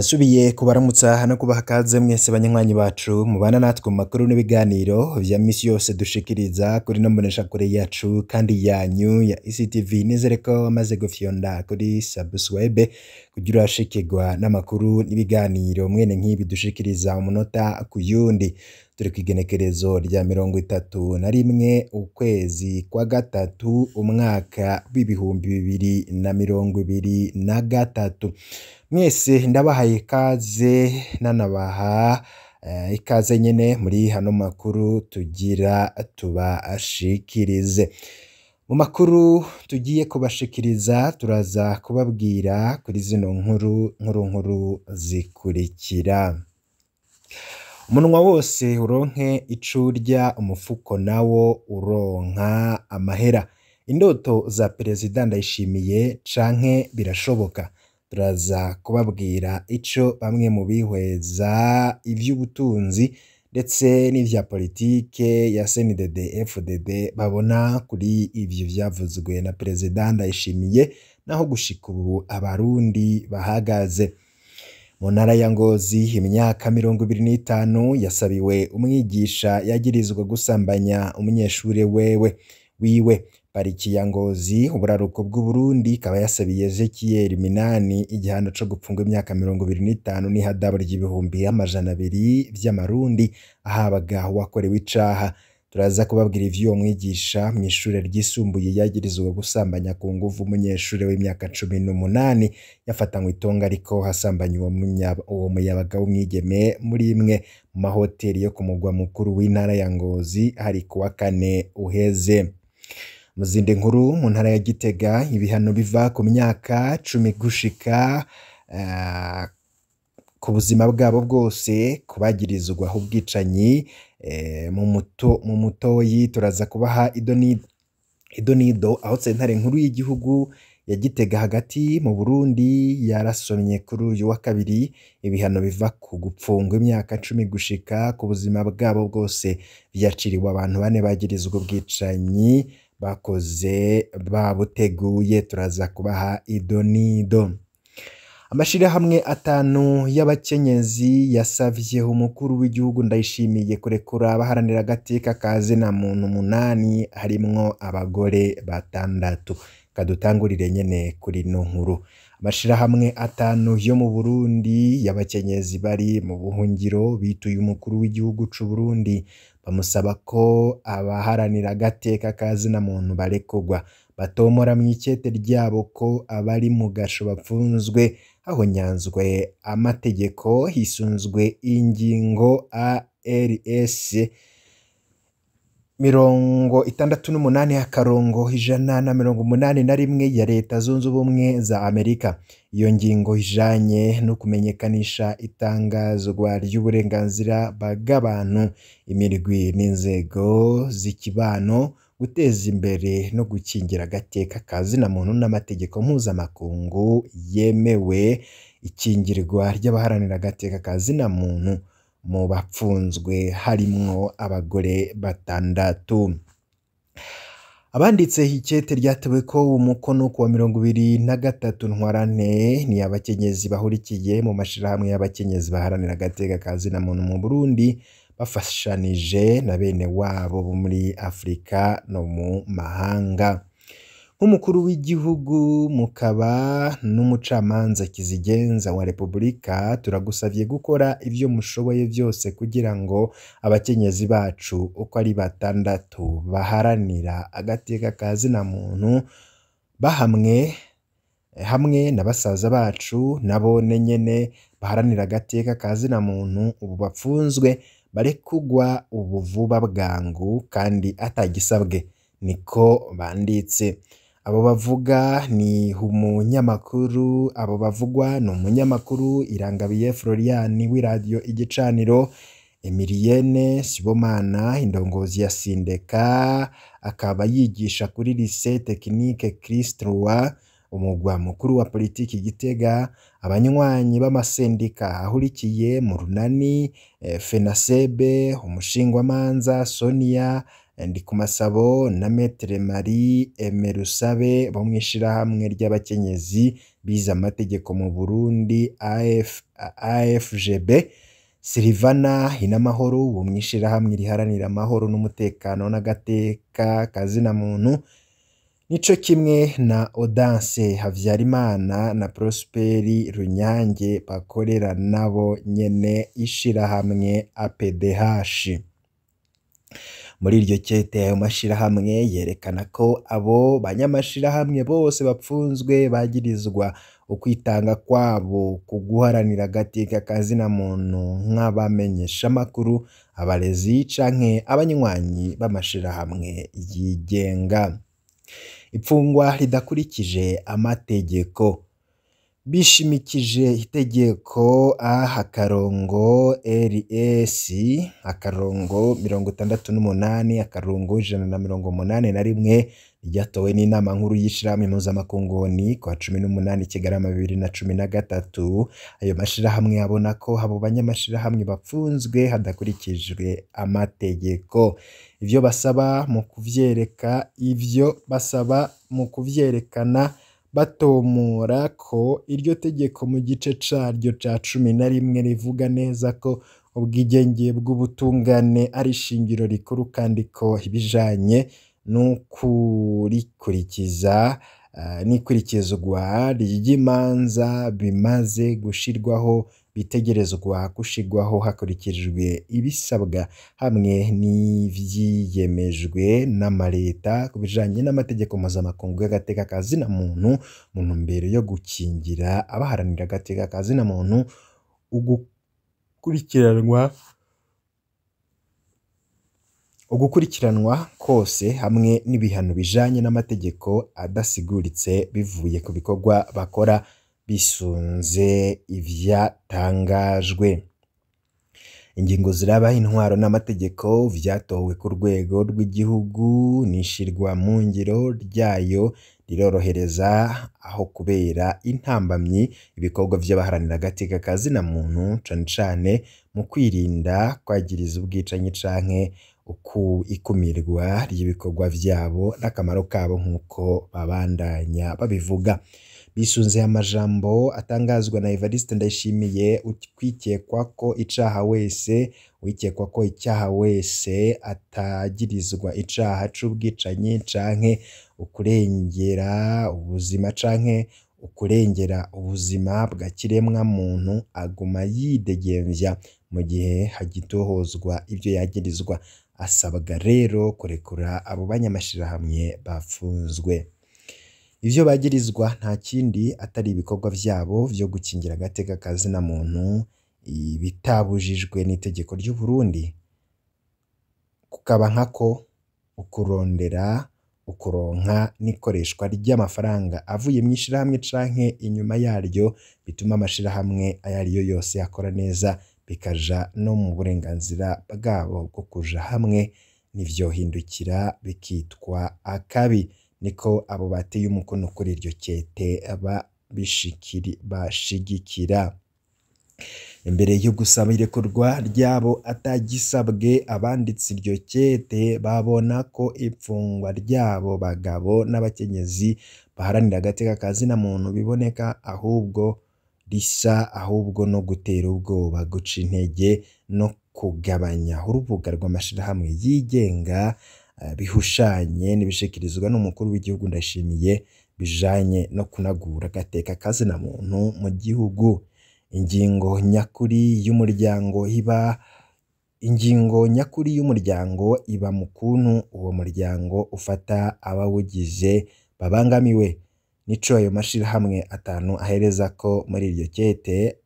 Ndasubiye kubaramutsa no kubaha ikaze mwese banywanyi bacu mubana natwe mu makuru n'ibiganiro vya misi yose dushikiriza kuri no mboneshakure yacu kandi yanyu ya ECTV. Nizere ko wamaze gufyonda kuri subscribe kugira urashikirwa n'amakuru n'ibiganiro mwene nk'ibi dushikiriza umunota ku yundi. Turi kw'igenekerezo rya 31 ukwezi kwa gatatu umwaka w'2023. Mwese ndabahaye ikaze nanabaha ikaze nyene muri hano makuru tugira tubashikirize. Mu makuru tugiye kubashikiriza turaza kubabwira kuri zino nkuru nkuru nkuru zikurikira. Umunwa wose uronke ico urya, umufuko nawo uronka amahera. Indoto za Perezida Ndayishimiye canke birashoboka? Turaza kubabwira ico bamwe mu bihweza ivy'ubutunzi ndetse n'ivya politike ya CNDD FDD babona kuri ivyo vyavuzwe na Perezida Ndayishimiye, naho gushika ubu Abarundi bahagaze. Mu ntara ya Ngozi imyaka 25 yasabiwe umwigisha yagirizwa gusambanya umunyeshure wewe wiwe. Pariki ya Ngozi uburaruko bw'Uburundi ikaba yasabiye Ezekiel Minani igihano co gupfungwa imyaka 25 n'ihadabu ry'ibihumbi 200 vy'amarundi ahabaga uwakorewe icaha. Turaza kubabwira ivy'uwo mwigisha mw'ishure ryisumbuye yagirizwa gusambanya ku nguvu umunyeshure w'imyaka 18 yafatanywe itonga ariko hasambanya uwo muyabaga w'umwigeme muri imwe mu mahoteli yo ku mugwa mukuru w'intara ya Ngozi hari kuwa kane uheze. Mu zindi nkuru, mu ntara ya Gitega ibihano biva ku myaka 10 gushika ku buzima bwabo bwose kubagirizwa ubwicanyi mu mutoyi. Turaza kubaha idonido aho sentare nkuru y'igihugu ya Gitega hagati mu Burundi yarasomye kuri uyu wa kabiri ibihano biva ku gupfungwa imyaka 10 gushika ku buzima bwabo bwose vyaciriwe abantu bane bagirizwa ubwicanyi bakoze babuteguye. Turaza kubaha idonido. Amashirahamwe 5 y'abakenyezi yasavye umukuru w'igihugu Ndayishimiye kurekura abaharanira agateka ka zina muntu 8 harimwo abagore 6. Kadutangurire nyene kuri no nkuru. Amashirahamwe 5 yo mu Burundi y'abakenyezi bari mu buhungiro bituye umukuru w'igihugu c'u Burundi bamusaba ko abaharanira agateka ka zina muntu barekurwa. Batomora mw'ikete ryabo ko abari mu gasho bapfunzwe hahonyanzwe amategeko hisunzwe ingingo ARS 68 akarongo 181 ya Leta Zunze Ubumwe za Amerika. Iyo ngingo ijanye no kumenyekanisha itangazwa ry'uburenganzira bw'abantu, imirwi n'inzego z'ikibano, guteza imbere no gukingira agateka ka zina muntu n'amategeko mpuzamakungu yemewe, ikingirwa ry'abaharanira agateka ka zina muntu mu bapfunzwe harimwo abagore 6. Abanditse ikete ryateweko umukono kuwa 23 Ntwarante ni abakenyezi bahurikiye mu mashirahamwe y'abakenyezi baharanira agateka ka zina muntu mu Burundi bafashanije na bene wabo bo muri Afrika no mu mahanga. Nk'umukuru w'igihugu mukaba n'umucamanza kizigenza wa Repubulika, turagusavye gukora ivyo mushoboye vyose kugira ngo abakenyezi bacu uko ari 6 baharanira agateka ka zina muntu bahamwe hamwe na basaza bacu nabone nyene baharanira agateka ka zina muntu ubu bapfunzwe barekugwa ubu vuba bwangu kandi atagisabwe, niko banditse. Abo bavuga ni umunyamakuru, abo bavugwa ni umunyamakuru Irangabiye Florian w'iradiyo Igicaniro, Emilienne Sibomana indongozi ya Sindeka akaba yigisha kuri Lycée Technique Christ Roi, umugwa mukuru wa politiki Gitega, abanywanyi b'amasendika ahurikiye mu runani FENASEB, umushingwamanza Sonia Ndikumasabo na Maître Marie Emerusabe bo mw'ishirahamwe ry'abakenyezi bize amategeko mu Burundi AFGB, Silivana Inamahoro wo mw'ishirahamwe riharanira amahoro n'umutekano n'agateka kazina muntu, nico kimwe na Audace Havyarimana na Prosperi Runyange bakorera nabo nyene ishirahamwe APDH. Muri iryo kete ayo mashirahamwe yerekana ko abo banyamashirahamwe bose bapfunzwe bagirizwa ukwitanga kwabo ku guharanira agateka kazina muntu nk'abamenyeshamakuru, abarezi canke abanywanyi b'amashirahamwe yigenga. Ipfungwa ridakurikije amategeko. Bishimikije itegeko A akarongo RS akarongo 68 akarongo 181 ryatowe n'inama nkuru y'ishirahamwe mpuzamakungu ONU kuwa 18 Kigarama 2013, ayo mashirahamwe abona ko abo banyamashirahamwe bapfunzwe hadakurikijwe amategeko. Ivyo basaba mu kuvyerekana batomora ko iryo tegeko mu gice caryo ca 11 rivuga neza ko ubwigenge bw'ubutungane ari ishingiro rikuru kandi ko ibijanye n'ukurikurikiza n'ikurikizwa ry'imanza bimaze gushirwaho bitegerezwa gushirwaho hakurikijwe ibisabwa hamwe n'ivyiyemejwe n'amareta ku bijanye n'amategeko mpuzamakungu y'agateka ka zina muntu mu ntumbero yo gukingira abaharanira agateka ka zina muntu, ugukurikiranwa kose hamwe n'ibihano bijanye n'amategeko adasiguritse bivuye ku bikorwa bakora bisunze ivyatangajwe. Ingingo ziraba intwaro n'amategeko vyatowe ku rwego rw'igihugu n'ishirwa mu ngiro ryayo rirorohereza aho kubera intambamyi ibikorwa vy'abaharanira agateka ka zina muntu, cane cane mu kwirinda kwagiriza ubwicanyi canke ikumirwa ry'ibikorwa vyabo n'akamaro kabo nk'uko babandanya babivuga. Bisunze amajambo atangazwa na Evariste Ndayishimiye, ukwikekwa ko icaha wese uwikekwa ko icaha wese atagirizwa icaha c'ubwicanyi canke ukurengera ubuzima canke ukurengera ubuzima bwa kiremwa muntu aguma yidegemvya mu gihe hagitohozwa ivyo yagirizwa. Asabwa rero kurekura abo banyamashirahamwe bapfunzwe. Ivyo bagirizwa nta kindi atari ibikorwa vyabo vyo gukingira agateka ka zina muntu bitabujijwe n'itegeko ry'u Burundi, kukaba nkako ukurondera, ukuronka n'ikoreshwa ry'amafaranga avuye mw'ishirahamwe canke inyuma yaryo bituma amashirahamwe ayo ariyo yose akora neza, bikaja no mu burenganzira bwabo bwo kuja hamwe, ntivyohindukira bikitwa akabi. Niko abo bateye umukono kuri iryo kete bashigikira. Imbere yo gusaba irekurwa ryabo atagisabwe, abanditse iryo kete babona ko ipfungwa ry'abo bagabo n'abakenyezi baharanira agateka ka zina muntu biboneka ahubwo risa ahubwo no gutera ubwoba, guca intege no kugabanya urubuga rw'amashirahamwe yigenga bihushanye n'ibishikirizwa n'umukuru w'igihugu Ndayishimiye bijanye no kunagura agateka ka zina muntu mu gihugu. Ingingo nyakuri y'umuryango iba ingingo nyakuri y'umuryango iba mu kuntu uwo muryango ufata abawugize babangamiwe. Nico ayo mashirahamwe atanu ahereza ko muri iryo kete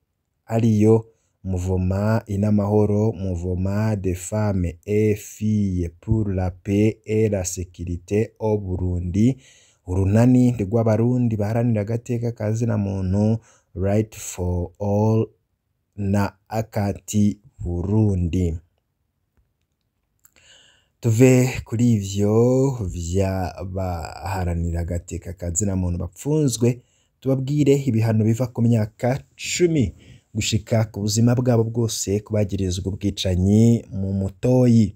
ariyo Mouvement Inamahoro, Mouvement des femmes et filles pour la paix et la sécurité au Burundi, urunani rw'abarundi baharanira agateka ka zina muntu, Right for All na Akati Burundi. Tuve kuri ivyo vy'abaharanira agateka ka zina muntu bapfunzwe, tubabwire ibihano biva ku myaka 10 gushika ku buzima bwabo bwose kubagirizwa ubwicanyi mu mutoyi.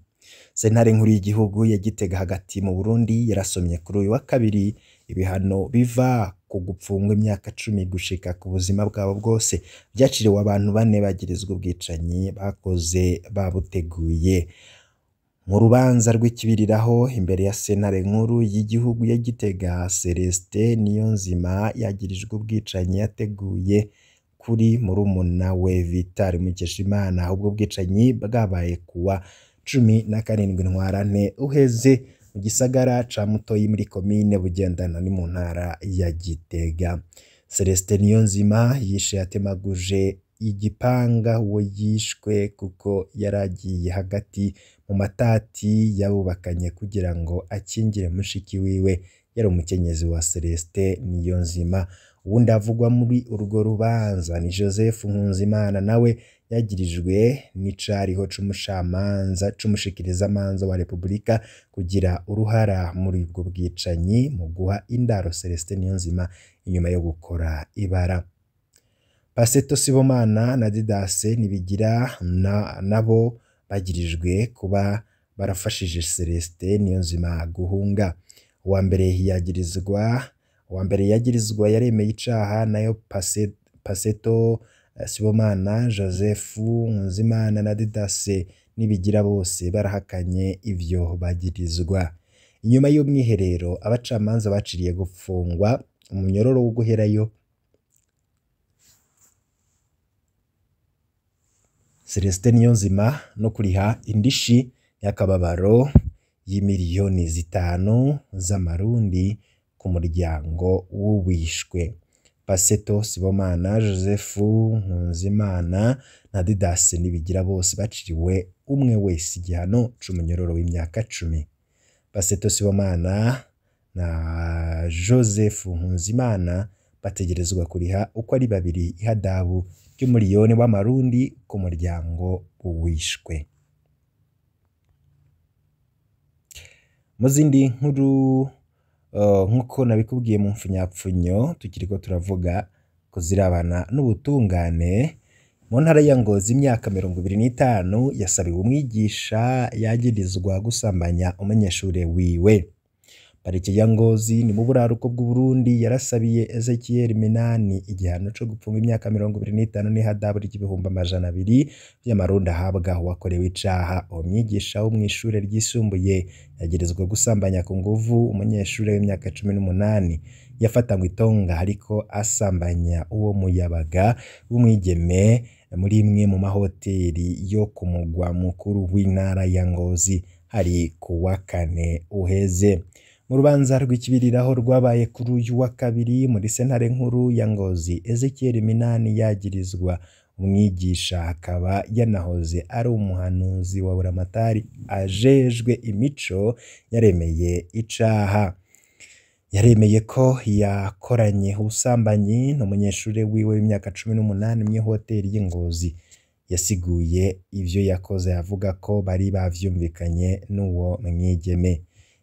Sentare nkuru y'igihugu ya Gitega hagati mu Burundi yarasomye kuri uyu wa kabiri ibihano biva ku gupfungwa imyaka 10 gushika ku buzima bwabo bwose vyaciriwe abantu bane bagirizwa ubwicanyi bakoze babuteguye. Mu rubanza rw'ikibiriraho imbere ya sentare nkuru y'igihugu ya Gitega, Celestin Niyonzima yagirijwe ubwicanyi yateguye kuri murumuna we Vital Mukeshimana. Ubwo bwicanyi bwabaye kuwa 17 Ntwarante uheze mu gisagara ca Mutoyi muri komine Bugendana ni mu ntara ya Gitega. Celestin Niyonzima yishe yatemaguje igipanga uwo yishwe kuko yaragiye hagati mu matati yabubakanye kugira ngo akingire mushiki wiwe yari umukenyezi wa Celestin Niyonzima. Uwundi avugwa muri urwo rubanza ni Joseph Nkunzimana, nawe yagirijwe n'icariho c'umushamanza c'umushikirizamanza wa Repubulika kugira uruhara muri ubwo bwicanyi mu guha indaro Celestin Niyonzima inyuma yo gukora ibara. Paseto Sibomana na Didase Nibigira nabo bagirijwe kuba barafashije Celestin Niyonzima guhunga. Uwa mbere yagirizwa yaremeye icaha, nayo Paseto Sibomana, Joseph Nkunzimana na Didase Nibigira bose barahakanye ivyo bagirizwa. Inyuma y'umwiherero abacamanza baciriye gupfungwa umunyororo wo guherayo Celestin Niyonzima no kuriha indishi y'akababaro y'imiliyoni 5 z'amarundi ku muryango w'uwishwe. Paseto Sibomana, Joseph Nkunzimana na Didase Nibigira bose baciriwe umwe wese igihano c'umunyororo w'imyaka 10. Paseto Sibomana na Joseph Nkunzimana bategerezwa kuriha uko ari babiri ihadabu ry'umuliyoni w'amarundi ku muryango w'uwishwe. Mu zindi nkuru nkuko nabikubwiye mu mfunyapfunyo, tukiriko turavuga kuzirabana n'ubutungane. Mu ntara ya Ngozi imyaka 25 yasabiwe umwigisha yagirizwa gusambanya umunyeshure wiwe. Parike ya Ngozi ni mu buraruko bw'Uburundi yarasabiye Ezekiel Minani igihano co gupfunga imyaka 25 n'ihadabu ry'ibihumbi 200 vy'amarundi ahabwa uwakorewe icaha. Uwo mwigisha wo mw'ishure ryisumbuye yagirizwa gusambanya ku nguvu umunyeshure w'imyaka 18 yafatanywe itonga ariko asambanya uwo muyabaga w'umwigeme muri imwe mu mahoteli yo ku mugwa mukuru w'intara ya Ngozi hari kuwa kane uheze. Mu rubanza rw'ikibiriraho rwabaye kuri uyu wa kabiri muri sentare nkuru ya Ngozi, Ezekiel Minani yagirizwa umwigisha akaba yanahoze ari umuhanuzi wa Buramatari ajejwe imico yaremeye icaha. Yaremeye ko yakoranye ubusambanyi n'umunyeshure wiwe w'imyaka 18 mw'ihoteli y'i Ngozi. Yasiguye ivyo yakoze avuga ko bari bavyumvikanye n'uwo mwigeme.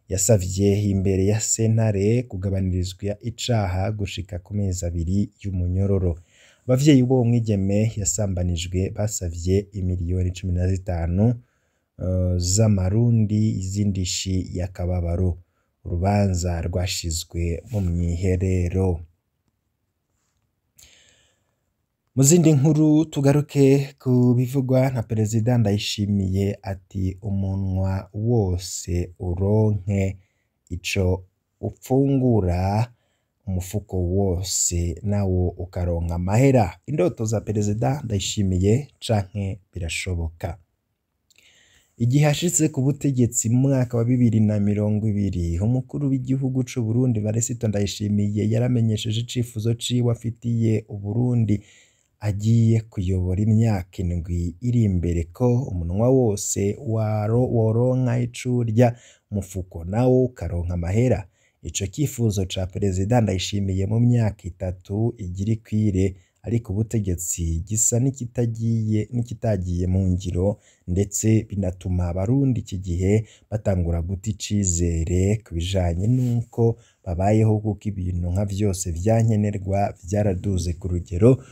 Yasavye imbere ya sentare kugabanirizwa icaha gushika ku mezi 2 y'umunyororo. Abavyeyi b'uwo mwigeme yasambanijwe basavye imiliyoni 15 z'amarundi z'indishi y'akababaro. Urubanza rwashizwe mu mwiherero. Mu zindi nkuru tugaruke ku bivugwa na Perezida Ndayishimiye ati umunwa wose uronke ico upfungura, umufuko wose nawo ukaronka amahera. Indoto za Perezida Ndayishimiye canke birashoboka. Igihe ashitse ku butegetsi mu mwaka wa 2020, umukuru w'igihugu c'u Burundi Varisito Ndayishimiye yaramenyesheje icifuzo ciwe afitiye Uburundi agiye kuyobora imyaka 7 iri imbere ko umunwa wose woronka ico urya, umufuko nawo ukaronka amahera. Ico kifuzo ca Perezida Ndayishimiye mu myaka 3 igira ikwire ariko ubutegetsi gisa n'ikitagiye mu ngiro, ndetse binatuma abarundi iki gihe batangura guta icizere ku bijanye n'uko babayeho, kuko ibintu nka vyose vyankenerwa vyaraduze ku rugero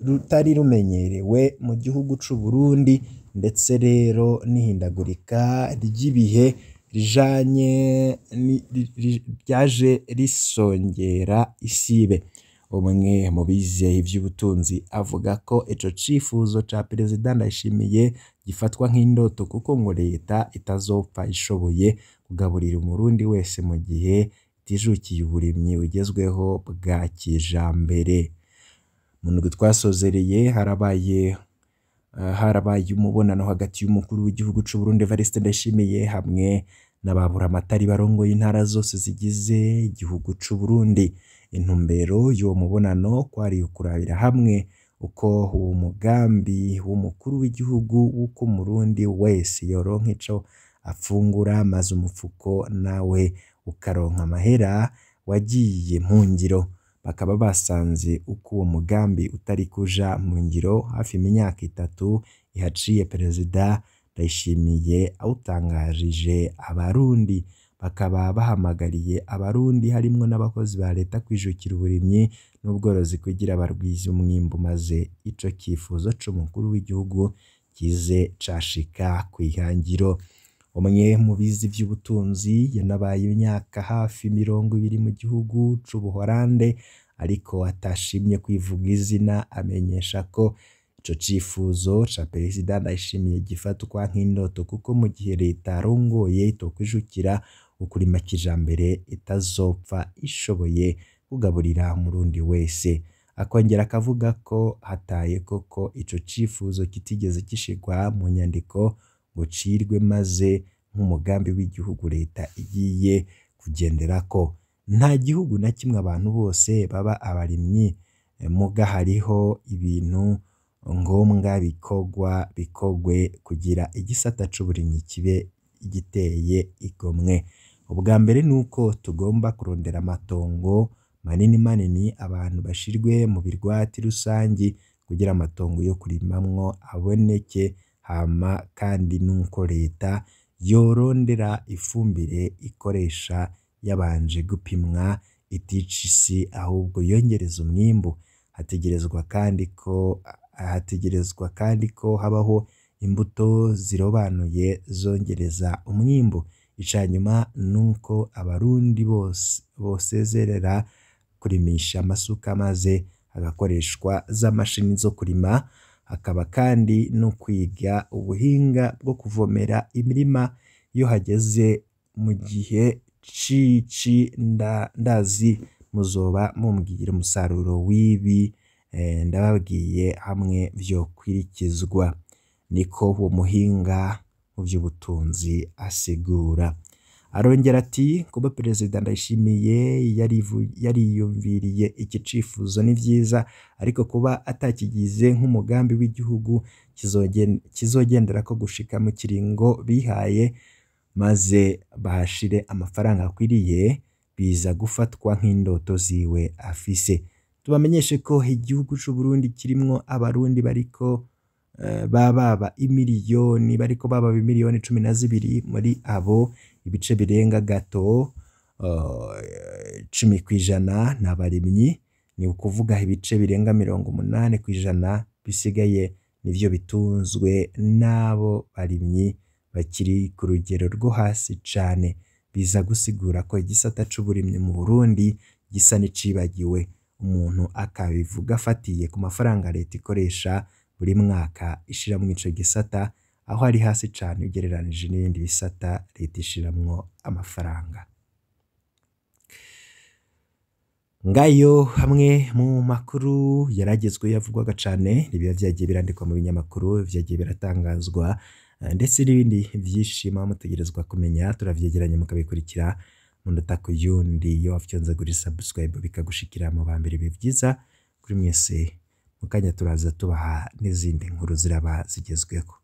rutari rumenyerewe mu gihugu c'u Burundi, ndetse rero n'ihindagurika ry'ibihe rijanye ryaje risongera isibe. Umwe mu bize ivy'ubutunzi avuga ko ico cifuzo ca Perezida Ndayishimiye gifatwa nk'indoto kuko ngo leta itazopfa ishoboye kugaburira umurundi wese mu gihe itijukiye uburimyi bugezweho bwa kijambere. Mu ndwi twasozereye harabaye umubonano hagati y'umukuru w'igihugu c'u Burundi Evariste Ndayishimiye hamwe n'ababuramatari barongoye intara zose zigize igihugu c'u Burundi. Intumbero y'uwo mubonano kwari ukurabira hamwe uko uwo mugambi w'umukuru w'igihugu w'uko umurundi wese yoronka ico afungura maze umufuko nawe ukaronka amahera wagiye mu ngiro. Bakaba basanze uko uwo mugambi utari kuja mu ngiro hafi imyaka 3 ihaciye Perezida Ndayishimiye awutangarije abarundi. Bakaba bahamagariye abarundi harimwo n'abakozi ba leta kwijukira uburimyi n'ubworozi kugira barwize umwimbu maze ico cifuzo c'umukuru w'igihugu kize cashika kw'ihangiro. Umwe mu bize ivy'ubutunzi yanabaye imyaka hafi 20 mu gihugu c'Ubuholande ariko atashimye kwivuga izina, amenyesha ko ico cifuzo ca Perezida Ndayishimiye gifatwa nk'indoto kuko mu gihe leta arongoye itokwijukira ukurima kijambere itazopfa ishoboye kugaburira umurundi wese. Akongera akavuga ko hataye koko ico cifuzo kitigeze gishirwa mu nyandiko ngo cirwe maze nk'umugambi w'igihugu leta igiye kugenderako. Nta gihugu na kimwe abantu bose baba abarimyi, muga hariho ibintu ngombwa bikogwe kugira igisata c'uburimyi kibe giteye igomwe. Ubwa mbere nuko tugomba kurondera amatongo manini manini abantu bashirwe mu birwati rusangi kugira amatongo yo kurimamwo aboneke, hama kandi nuko leta yorondera ifumbire ikoresha yabanje gupimwa itica isi ahubwo yongereza umwimbu. Hategerezwa kandi ko habaho imbuto zirobanuye zongereza umwimbu. Icanyuma nuko abarundi bose bosezerera kurimisha amasuka maze hagakoreshwa za mashini zo kurima, hakaba kandi no kwiga ubuhinga bwo kuvomera imirima iyo hageze mu gihe cici. Ndazi muzoba mumbwira umusaruro w'ibi ndababwiye hamwe vyokwirikizwa, niko uwo muhinga mu vy'ubutunzi asigura. Arongera ati kuba Perezida Ndayishimiye yariyumviriye iki cifuzo ni vyiza, ariko kuba atakigize nk'umugambi w'igihugu kizogenderako gushika mu kiringo bihaye maze bahashire amafaranga akwiriye, biza gufatwa nk'indoto ziwe afise. Tubamenyeshe ko igihugu c'u Burundi kirimwo abarundi bariko bababa imiliyoni, bariko bababa imiliyoni 12, muri abo ibice birenga gato 10% n'abarimyi, ni ukuvuga ibice birenga 80% bisigaye nivyo bitunzwe n'abo barimyi bakiri ku rugero rwo hasi cane. Biza gusigura ko igisata c'uburimyi mu Burundi gisa n'icibagiwe, umuntu akabivuga afatiye ku mafaranga leta ikoresha buri mwaka ishiramwo ico gisata, aho ari hasi cane ugereranije n'ibindi bisata leta ishiramwo amafaranga. Ngayo hamwe mu makuru yaragezwe yavugwaga cane, ibiba vyagiye birandikwa mu binyamakuru, vyagiye biratangazwa ndetse n'ibindi vyinshi muba mutegerezwa kumenya, turavyegeranya mukabikurikira mu ndota ku yundi. Iyo wafyonze kuri subscribe bikagushikira mu ba mbere, biba vyiza kuri mwese. Mukanya turaza tubaha n'izindi nkuru ziraba zigezweho.